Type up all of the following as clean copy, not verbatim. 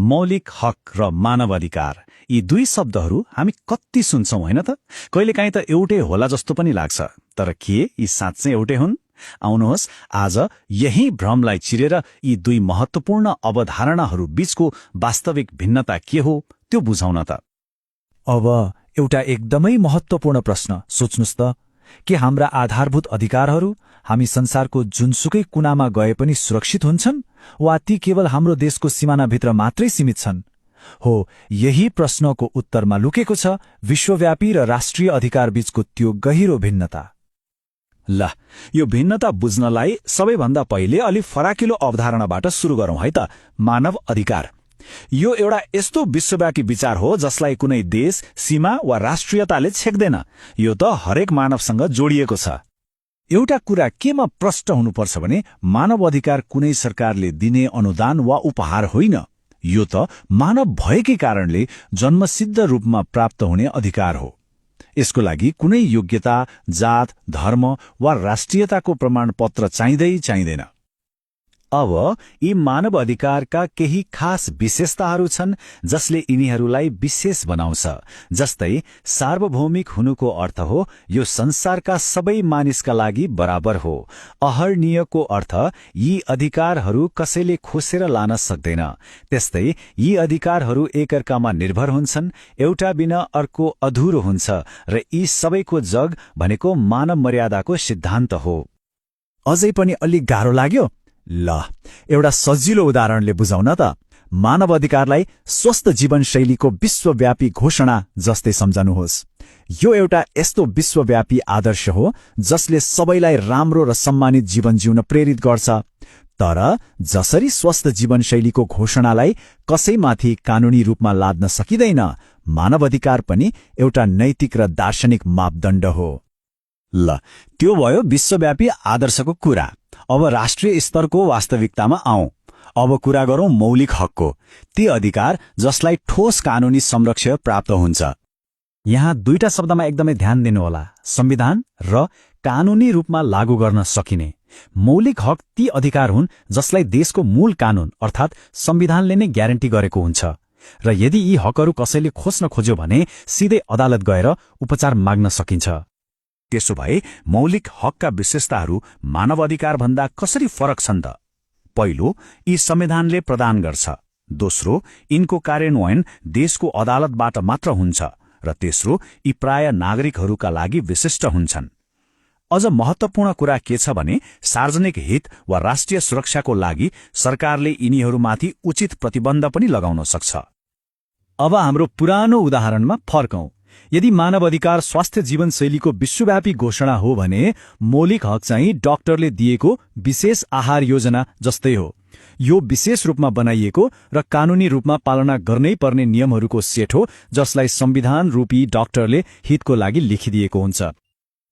मौलिक हक र मानव अधिकार यी दुई शब्दहरू हामी कति सुन्छौं होइन त? कहिलेकाहीँ त एउटै होला जस्तो पनि लाग्छ। तर के यी साँच्चै एउटै हुन्? आउनुहोस् आज यही भ्रमलाई चिरेर यी दुई महत्वपूर्ण अवधारणाहरू बीचको वास्तविक भिन्नता के हो त्यो बुझाउन त। अब एउटा एकदमै महत्वपूर्ण प्रश्न सोच्नुस् त, के हाम्रा आधारभूत अधिकारहरू हामी संसारको जुनसुकै कुनामा गए पनि सुरक्षित हुन्छन् वा ती केवल हाम्रो देशको सिमानाभित्र मात्रै सीमित छन्? हो, यही प्रश्नको उत्तरमा लुकेको छ विश्वव्यापी र राष्ट्रिय अधिकार बीचको त्यो गहिरो भिन्नता। ल, यो भिन्नता बुझ्नलाई सबैभन्दा पहिले अलि फराकिलो अवधारणाबाट सुरु गरौँ है त। मानव अधिकार यो एउटा यस्तो विश्वव्यापी विचार हो जसलाई कुनै देश, सीमा वा राष्ट्रियताले छेक्दैन। यो त हरेक मानवसँग जोडिएको छ। एउटा कुरा केमा प्रष्ट हुनुपर्छ भने मानव अधिकार कुनै सरकारले दिने अनुदान वा उपहार होइन। यो त मानव भएकै कारणले जन्मसिद्ध रूपमा प्राप्त हुने अधिकार हो। यसको लागि कुनै योग्यता, जात, धर्म वा राष्ट्रियताको प्रमाणपत्र चाहिँदैन। अब यी मानव अधिकारका केही खास विशेषताहरू छन् जसले यिनीहरूलाई विशेष बनाउँछ। जस्तै सार्वभौमिक हुनुको अर्थ हो यो संसारका सबै मानिसका लागि बराबर हो। अहर्नियको अर्थ यी अधिकारहरू कसैले खोसेर लान सक्दैन। त्यस्तै यी अधिकारहरू एकअर्कामा निर्भर हुन्छन्, एउटा बिना अर्को अधुरो हुन्छ र यी सबैको जग भनेको मानव मर्यादाको सिद्धान्त हो। अझै पनि अलिक गाह्रो लाग्यो? ल, एउटा सजिलो उदाहरणले बुझाउन त। मानव अधिकारलाई स्वस्थ जीवनशैलीको विश्वव्यापी घोषणा जस्तै सम्झनुहोस्। यो एउटा यस्तो विश्वव्यापी आदर्श हो जसले सबैलाई राम्रो र सम्मानित जीवन जिउन प्रेरित गर्छ। तर जसरी स्वस्थ जीवनशैलीको घोषणालाई कसैमाथि कानूनी रूपमा लाद्न सकिँदैन, मानव अधिकार पनि एउटा नैतिक र दार्शनिक मापदण्ड हो। ल, त्यो भयो विश्वव्यापी आदर्शको कुरा। अब राष्ट्रिय स्तरको वास्तविकतामा आउँ। अब कुरा गरौँ मौलिक हकको, ती अधिकार जसलाई ठोस कानूनी संरक्षण प्राप्त हुन्छ। यहाँ दुईटा शब्दमा एकदमै ध्यान दिनुहोला, संविधान र कानूनी रूपमा लागू गर्न सकिने। मौलिक हक ती अधिकार हुन् जसलाई देशको मूल कानून अर्थात् संविधानले नै ग्यारेन्टी गरेको हुन्छ र यदि यी हकहरू कसैले खोज्न खोज्यो भने सिधै अदालत गएर उपचार माग्न सकिन्छ। त्यसो भए मौलिक हकका विशेषताहरू मानव अधिकार भन्दा कसरी फरक छन् त? पहिलो, यी संविधानले प्रदान गर्छ। दोस्रो, यिनको कार्यान्वयन देशको अदालतबाट मात्र हुन्छ। र तेस्रो, यी प्राय नागरिकहरूका लागि विशिष्ट हुन्छन्। अझ महत्वपूर्ण कुरा के छ भने सार्वजनिक हित वा राष्ट्रिय सुरक्षाको लागि सरकारले यिनीहरूमाथि उचित प्रतिबन्ध पनि लगाउन सक्छ। अब हाम्रो पुरानो उदाहरणमा फर्कौं। यदि मानव अधिकार स्वास्थ्य जीवनशैलीको विश्वव्यापी घोषणा हो भने मौलिक हक चाहिँ डाक्टरले दिएको विशेष आहार योजना जस्तै हो। यो विशेष रूपमा बनाइएको र कानूनी रूपमा पालना गर्नै पर्ने नियमहरूको सेट हो जसलाई संविधान रूपी डाक्टरले हितको लागि लेखिदिएको हुन्छ।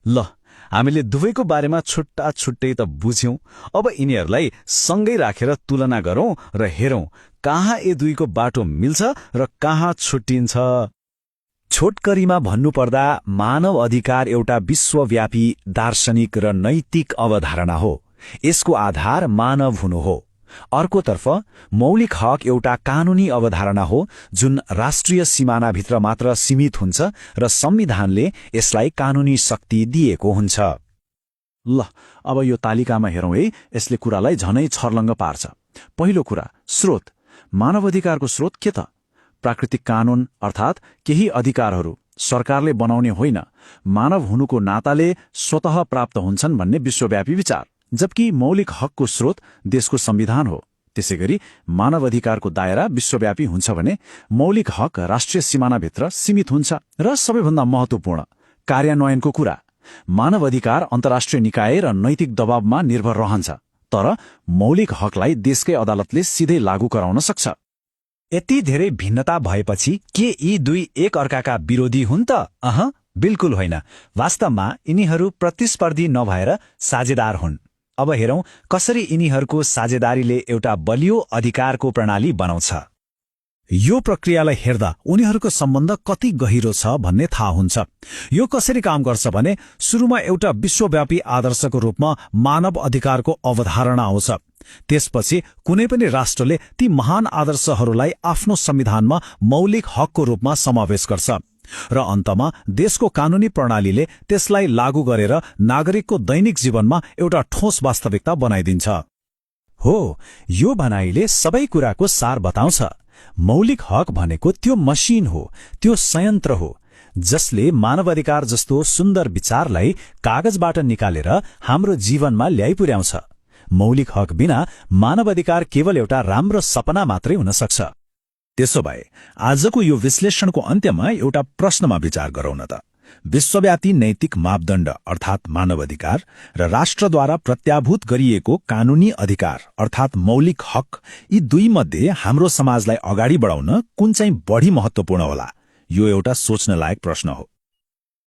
ल, हामीले दुवैको बारेमा छुट्टा छुट्टै त बुझ्यौं। अब यिनीहरूलाई सँगै राखेर तुलना गरौं र हेरौं कहाँ यी दुईको बाटो मिल्छ र कहाँ छुट्टिन्छ। छोटकरीमा भन्नुपर्दा मानव अधिकार एउटा विश्वव्यापी दार्शनिक र नैतिक अवधारणा हो। यसको आधार मानव हुनु हो। अर्कोतर्फ मौलिक हक एउटा कानूनी अवधारणा हो जुन राष्ट्रिय सिमानाभित्र मात्र सीमित हुन्छ र संविधानले यसलाई कानूनी शक्ति दिएको हुन्छ। ल, अब यो तालिकामा हेरौँ है, यसले कुरालाई झनै छर्लङ्ग पार्छ। पहिलो कुरा, स्रोत। मानव अधिकारको स्रोत के त? प्राकृतिक कानून अर्थात् केही अधिकारहरू सरकारले बनाउने होइन, मानव हुनुको नाताले स्वतः प्राप्त हुन्छन् भन्ने विश्वव्यापी विचार। जबकि मौलिक हकको स्रोत देशको संविधान हो। त्यसैगरी मानव अधिकारको दायरा विश्वव्यापी हुन्छ भने मौलिक हक राष्ट्रिय सिमानाभित्र सीमित हुन्छ। र सबैभन्दा महत्वपूर्ण, कार्यान्वयनको कुरा। मानव अधिकार अन्तर्राष्ट्रिय निकाय र नैतिक दबावमा निर्भर रहन्छ, तर मौलिक हकलाई देशकै अदालतले सिधै लागू गराउन सक्छ। यति धेरै भिन्नता भएपछि के यी दुई एक अर्काका विरोधी हुन् त? बिल्कुल होइन। वास्तवमा यिनीहरू प्रतिस्पर्धी नभएर साझेदार हुन्। अब हेरौं कसरी यिनीहरूको साझेदारीले एउटा बलियो अधिकारको प्रणाली बनाउँछ। यो प्रक्रियालाई हेर्दा उनीहरूको सम्बन्ध कति गहिरो छ भन्ने थाहा हुन्छ। यो कसरी काम गर्छ भने सुरुमा एउटा विश्वव्यापी आदर्शको रूपमा मानव अधिकारको अवधारणा आउँछ। त्यसपछि कुनै पनि राष्ट्रले ती महान आदर्शहरूलाई आफ्नो संविधानमा मौलिक हकको रूपमा समावेश गर्छ र अन्तमा देशको कानूनी प्रणालीले त्यसलाई लागू गरेर नागरिकको दैनिक जीवनमा एउटा ठोस वास्तविकता बनाइदिन्छ। हो, यो भनाइले सबै कुराको सार बताउँछ। मौलिक हक भनेको त्यो मसिन हो, त्यो संयन्त्र हो जसले मानवाधिकार जस्तो सुन्दर विचारलाई कागजबाट निकालेर हाम्रो जीवनमा ल्याइपुर्याउँछ। मौलिक हक बिना मानवाधिकार केवल एउटा राम्रो सपना मात्रै हुन सक्छ। त्यसो भए आजको यो विश्लेषणको अन्त्यमा एउटा प्रश्नमा विचार गरौँ न त। विश्वव्यापी नैतिक मापदण्ड अर्थात् मानवाधिकार र राष्ट्रद्वारा प्रत्याभूत गरिएको कानूनी अधिकार अर्थात् मौलिक हक, यी दुई मध्ये हाम्रो समाजलाई अगाडि बढाउन कुन चाहिँ बढी महत्वपूर्ण होला? यो एउटा सोच्न लायक प्रश्न हो।